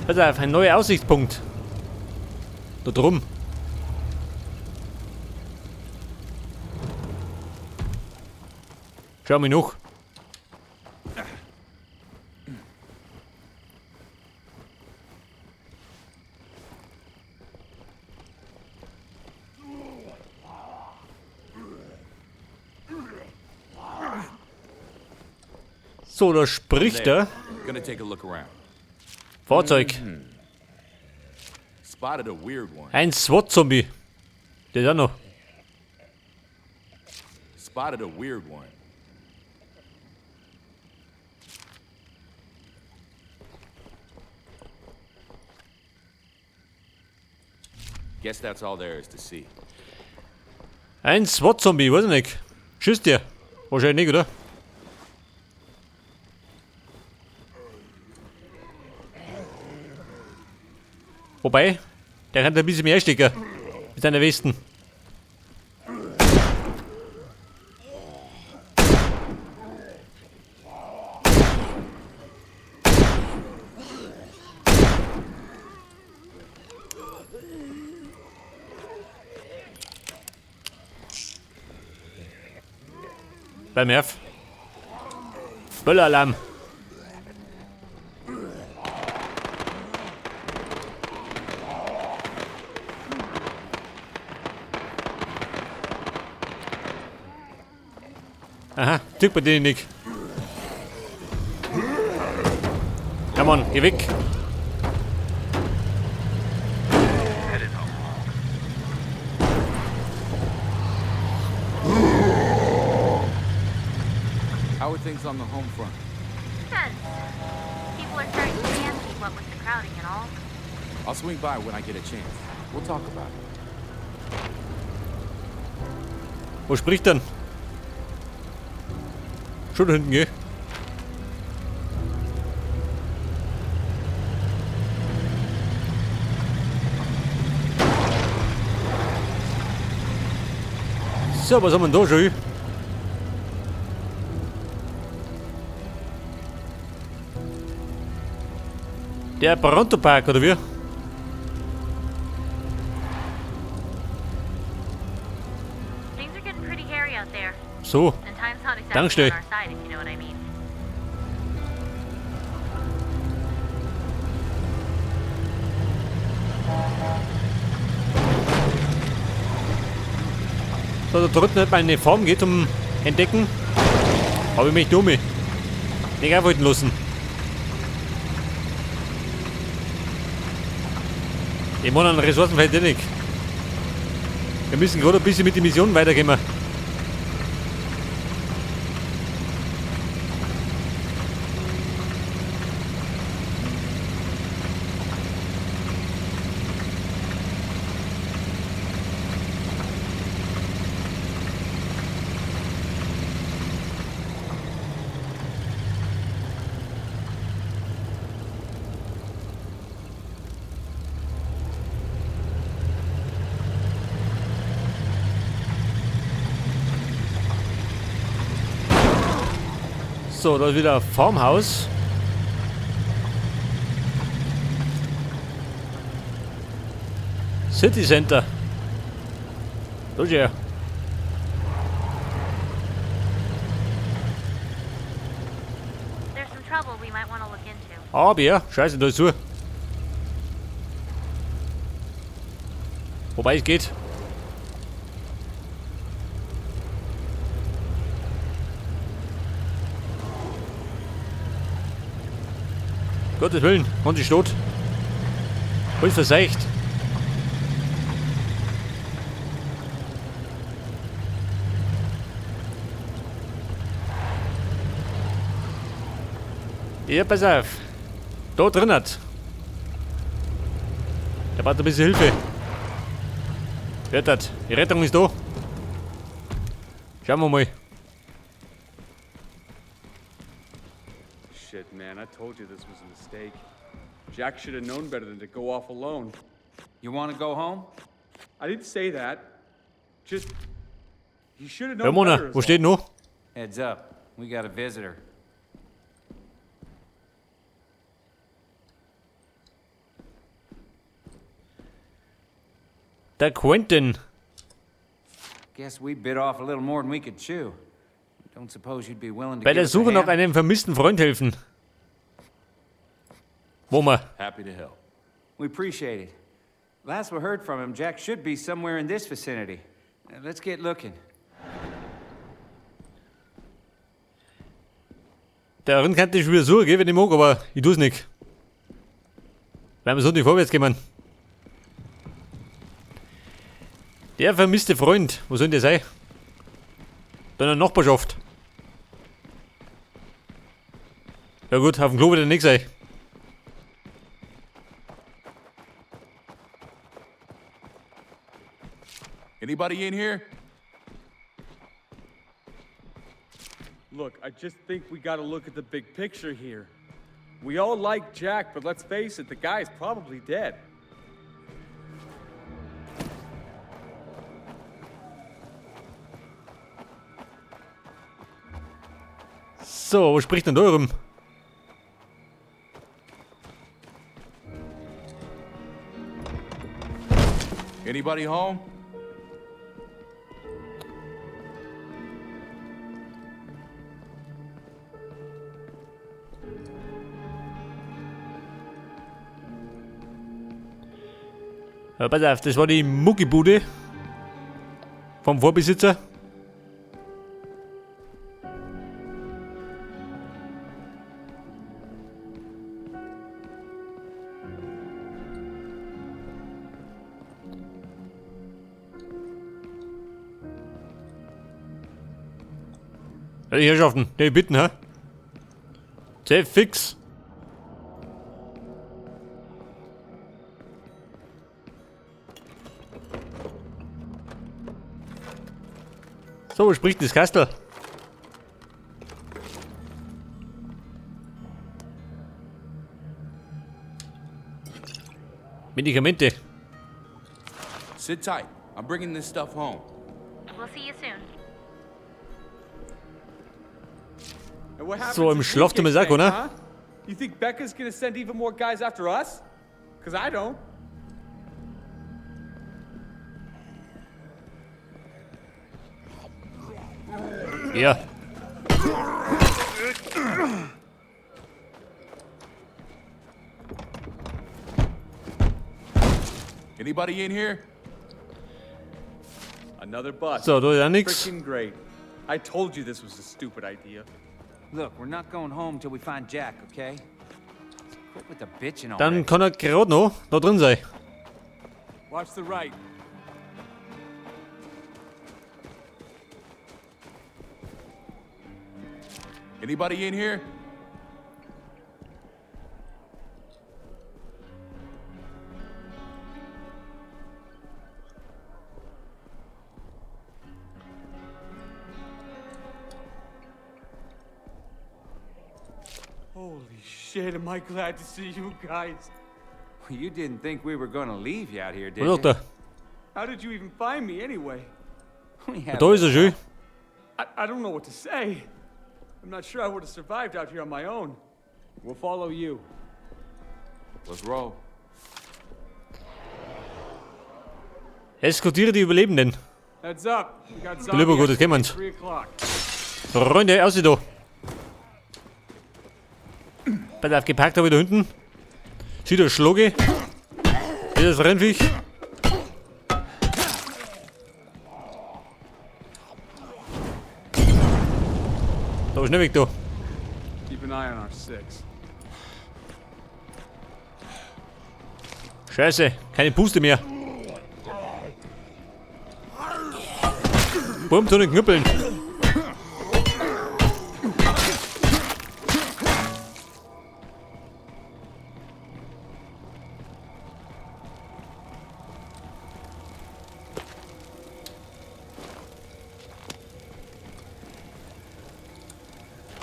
Pass auf, ein neuer Aussichtspunkt. Da drum. Schau mal noch. So, da spricht er. Gonna take a look around. Fahrzeug. Spotted a weird one. Ein SWAT-Zombie. Der ist auch noch. Spotted a weird one. Guess that's all there is to see. Ein SWAT-Zombie, weiß ich nicht. Schießt dir. Wahrscheinlich nicht, oder? Wobei, der kann ein bisschen mehr stecken. Mit seiner Westen. Beim F. Bölleralarm. Aha, Typ bei denen nicht. Come on, geh weg. Headed home. How are things on the home front? Tense. People are starting to panic, what with the crowding and all. I'll swing by when I get a chance. We'll talk about it. Wo spricht denn? Schon da hinten, gell? So, was haben wir denn da schon? Der Bronto Park, oder wie? Things are getting pretty hairy out there. So, And time's not exactly Tankstelle. on our side, if you know what I mean. So, da drunten hat man eine Farm geht zum Entdecken. Habe ich mich dumme. Nicht aufhalten lassen. Ich meine, an Ressourcen fehlt eh nicht. Wir müssen gerade ein bisschen mit der Mission weitergehen. So, da ist wieder ein Farmhaus. City Center. Da ist er. There's some trouble we might want to look into. Aber ja, scheiße, da ist zu. Wobei es geht. Gottes Willen, und die tot. Voll verseicht. Ja, pass auf. Da drin hat. Der braucht ein bisschen Hilfe. Hört das? Die Rettung ist da. Schauen wir mal. Shit, man, I told you this was a mistake. Jack should have known better than to go off alone. You want to go home? I didn't say that. Just. He should have known Ja, Mona, better. is wo all. steht noch? Heads up, we got a visitor. Der Quentin. Guess we bit off a little more than we could chew. Don't suppose you'd be willing to Bei give der us a Suche nach hand? einem vermissten Freund helfen. Wo wir? Happy to help. We appreciate it. Last we heard from him, Jack should be somewhere in this vicinity. Let's get looking. Der Rind könnte ich wieder suchen, gell, wenn ich mag, aber ich tu's nicht. Weil wir so nicht vorwärts kommen. Der vermisste Freund, wo soll denn der sein? Da in der Nachbarschaft. Ja gut, auf dem Klo wird er nicht sein. Anybody in here? Look, I just think we gotta look at the big picture here. We all like Jack, but let's face it, the guy's probably dead. So, was spricht denn da rum? Anybody home? Ja, pass auf, das war die Muckibude vom Vorbesitzer. Ja, die Herrschaften, die bitten, hä? Sehr fix. So, wo spricht das Kastel? Medikamente. Sit tight. I'm bringing this stuff home. We'll see you soon. And what happens So, im if we Schlafzimmer get ist auch, spanked, oder? huh? You think Becca's gonna send even more guys after us? Cause I don't. Ja. Anybody in here? Another bus. So, da ist auch nix. Freaking great. I told you this was a stupid idea. Look, we're not going home till we find Jack, okay? So quit with the bitching already. Dann kann er gerade noch da drin sein. Watch the right. Anybody in here? Holy shit, am I glad to see you guys. You didn't think we were gonna leave you out here, did Was you? sagt er? How did you even find me anyway? We have Da ist er schön. I don't know what to say. I'm not sure I would have survived out here on my own. We'll follow you. Let's roll. Eskortiere die Überlebenden. Heads up. We got zombies. Lieber Gott, das kennen wir uns. 3 o'clock. Freunde, aussieht da. Pass auf, gepackt habe ich da hinten. Sieht der Schlogge. Ist das Rennviech? Da, schnell weg da. Keep an eye on our six. Scheiße, keine Puste mehr. Wurm zu den Knüppeln.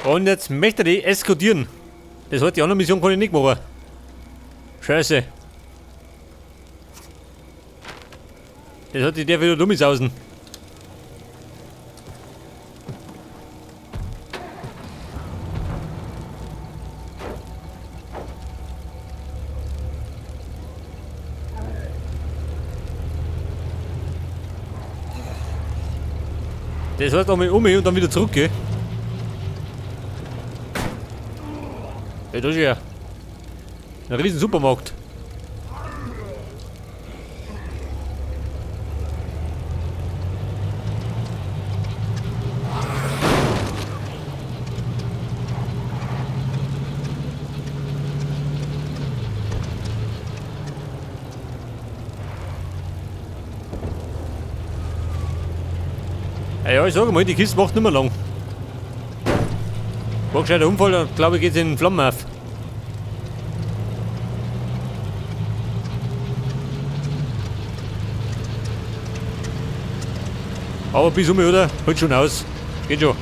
Und jetzt möchte die eskortieren. Das hat die andere Mission kann ich nicht machen. Scheiße. Das hat die der wieder dumm außen. Das heißt einmal um und dann wieder zurück, gell? Ja, das ist ja ein riesen Supermarkt. Ja, ich sage mal, die Kiste macht nicht mehr lang. War ein gescheiter Unfall, dann glaube ich, geht's in Flammen auf. Aber bis um, oder? Halt schon aus. Geht schon.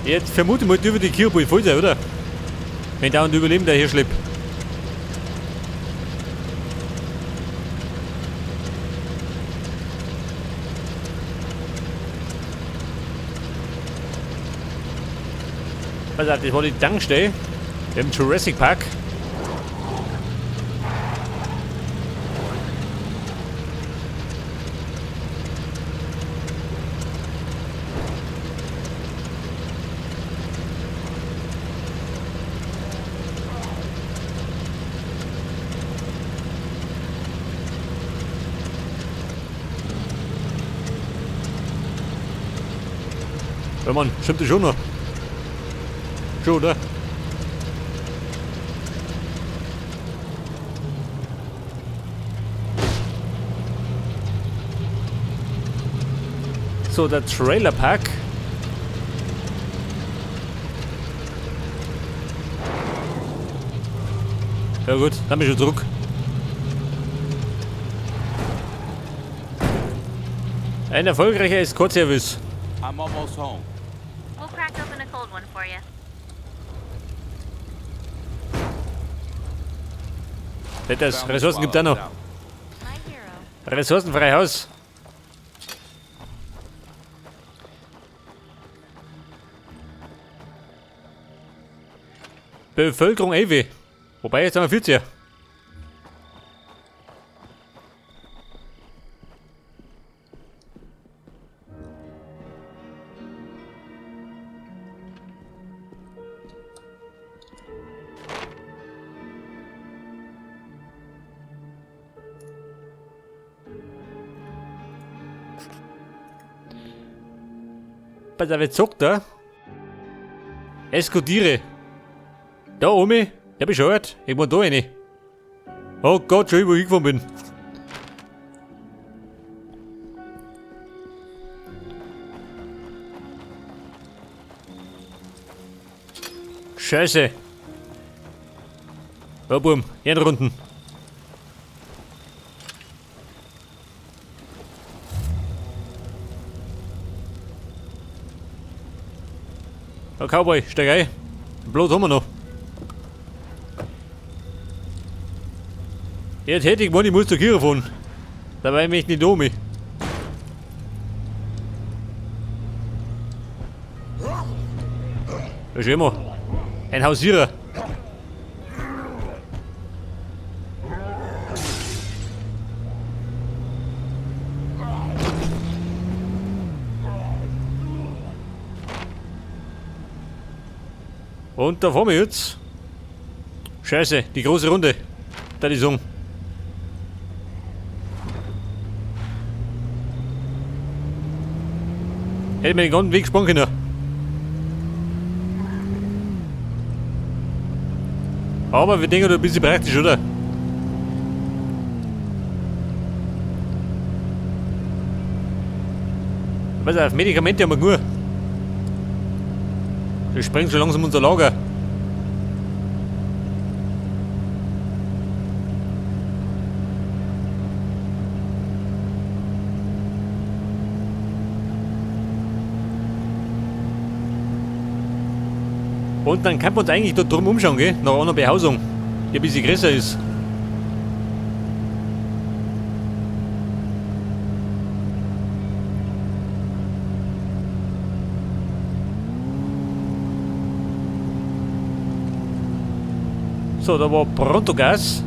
Jetzt vermute ich mal, dürfen die Kirche voll sein, oder? Wenn dauernd Überleben der hier schleppt. Also, das war die Tankstelle im Jurassic Park. Ja Mann, stimmt das schon noch? Schon, oder? So, der Trailer Park. Ja gut, dann bin ich schon zurück. Ein erfolgreicher Escort-Service. I'm almost home. We'll crack open a cold one for you. Das Ressourcen gibt es auch noch. Ressourcenfrei Haus. Bevölkerung 11. Wobei, jetzt haben wir 14. Pass auf, jetzt zockt er. Eskortiere. Da oben, der bescheuert. Ich muss da rein. Oh Gott, schon wo ich hingefahren bin. Scheiße. Ja, Bum, Ehrenrunden. Ja, Cowboy, steig ein. Blut haben wir noch. Jetzt hätte ich gemeint, ich muss zur Kirche fahren. Dabei möchte ich nicht um mich. Das ist immer ein Hausierer. Und da fahren wir jetzt. Scheiße, die große Runde. Da die Song. Hätte mir den ganzen Weg sparen können. Aber wir denken da ein bisschen praktisch, oder? Pass auf, Medikamente haben wir genug. Das sprengt schon langsam unser Lager. Und dann kann man uns eigentlich da drum umschauen, gell? Nach einer Behausung, die ein bisschen größer ist. So, da war Prontogas.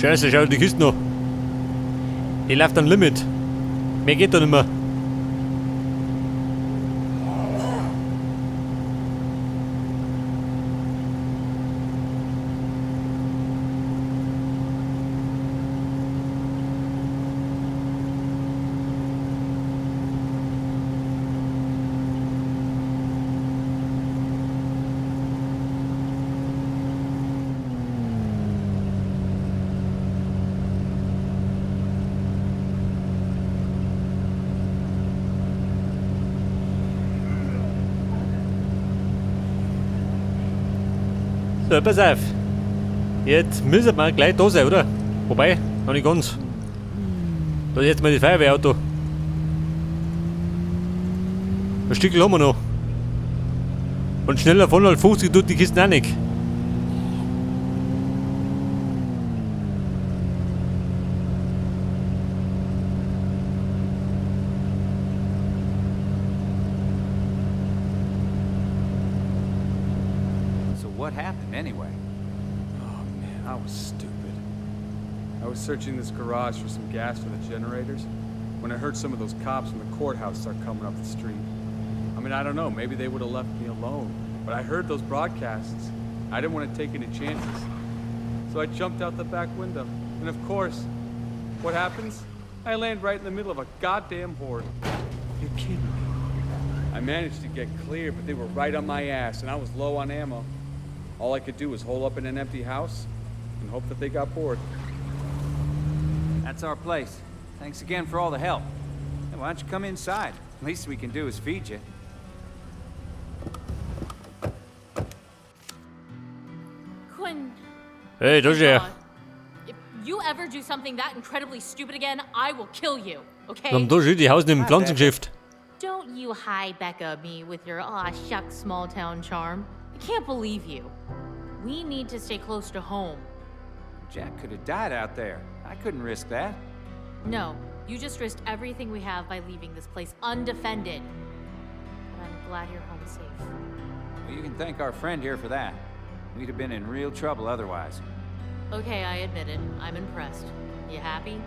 Scheiße, schau die Kiste noch. Die läuft am Limit. Mehr geht da nicht mehr. So, pass auf. Jetzt müssen wir gleich da sein, oder? Wobei, noch nicht ganz. Da ist jetzt mal das Feuerwehrauto. Ein Stückchen haben wir noch. Und schneller von 150 tut die Kiste auch nicht. So what happened anyway? Oh man, I was stupid. I was searching this garage for some gas for the generators when I heard some of those cops from the courthouse start coming up the street. I mean, I don't know, maybe they would have left me alone, but I heard those broadcasts. I didn't want to take any chances. So I jumped out the back window. And of course, what happens? I land right in the middle of a goddamn horde. You're kidding me. I managed to get clear, but they were right on my ass, and I was low on ammo. All I could do was hole up in an empty house and hope that they got bored. That's our place. Thanks again for all the help. Hey, why don't you come inside? Least we can do is feed you. Quinn. Hey, da ist er. If you ever do something that incredibly stupid again, I will kill you, okay? Wir haben da schon die Haus im Pflanzengeschäft. Don't you hi Becca me with your aw shucks small town charm. I can't believe you. We need to stay close to home. Jack could have died out there. I couldn't risk that. No, you just risked everything we have by leaving this place undefended. But I'm glad you're home safe. Well, you can thank our friend here for that. We'd have been in real trouble otherwise. Okay, I admit it. I'm impressed. You happy?